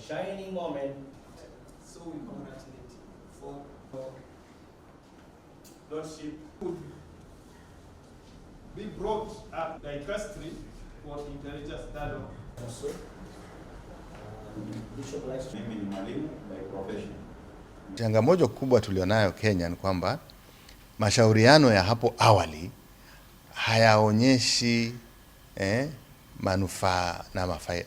Shining moment. So we congratulate you for your Lordship could be brought up dicastery for interreligious dialogue. Also, Bishop likes to Mimi ni mwalimu by profession. Changamoto kubwa tulionayo Kenya ni kwamba mashauriano ya hapo awali hayaonyeshi manufaa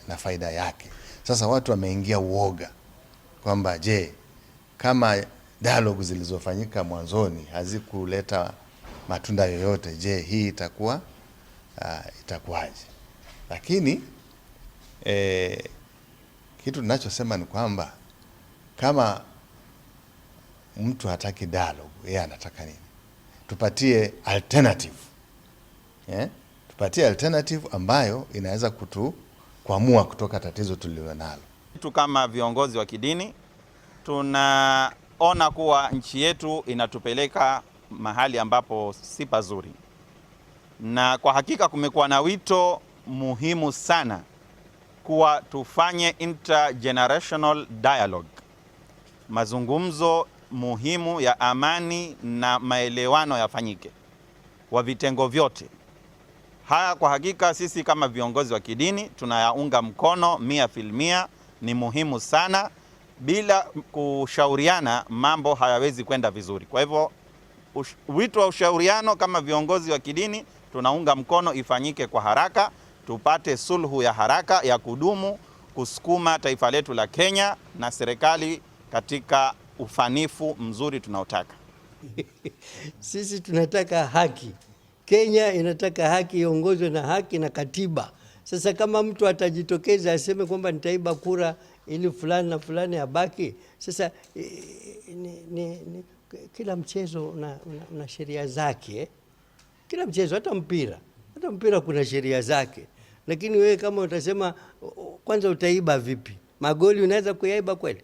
na faida yake. Sasa watu wameingia uoga kwamba je, kama dialogue zilizofanyika mwanzoni hazikuleta matunda yoyote, je, hii itakuwaje? Lakini kitu tunachosema ni kwamba kama mtu hataki dialogue, yeye anataka nini? Tupatie alternative. Tupatie alternative ambayo inaweza kutukwamua kutoka tatizo tulilonalo. Tu kama viongozi wa kidini tunaona kuwa nchi yetu inatupeleka mahali ambapo si pazuri, na kwa hakika kumekuwa na wito muhimu sana kuwa tufanye intergenerational dialogue, mazungumzo muhimu ya amani na maelewano yafanyike kwa vitengo vyote. Haya kwa hakika sisi kama viongozi wa kidini tunayaunga mkono 100%, ni muhimu sana. Bila kushauriana mambo hayawezi kwenda vizuri. Kwa hivyo wito wa ushauriano kama viongozi wa kidini tunaunga mkono ifanyike kwa haraka, tupate suluhu ya haraka ya kudumu kusukuma taifa letu la Kenya na serikali katika ufanifu mzuri tunaotaka. Sisi tunataka haki. Kenya inataka haki iongozwe na haki na katiba. Sasa kama mtu atajitokeza aseme kwamba nitaiba kura ili fulani na fulani abaki, sasa ni kila mchezo una sheria zake. Kila mchezo, hata mpira kuna sheria zake. Lakini wewe kama utasema kwanza utaiba vipi? Magoli unaweza kuyaiba kweli?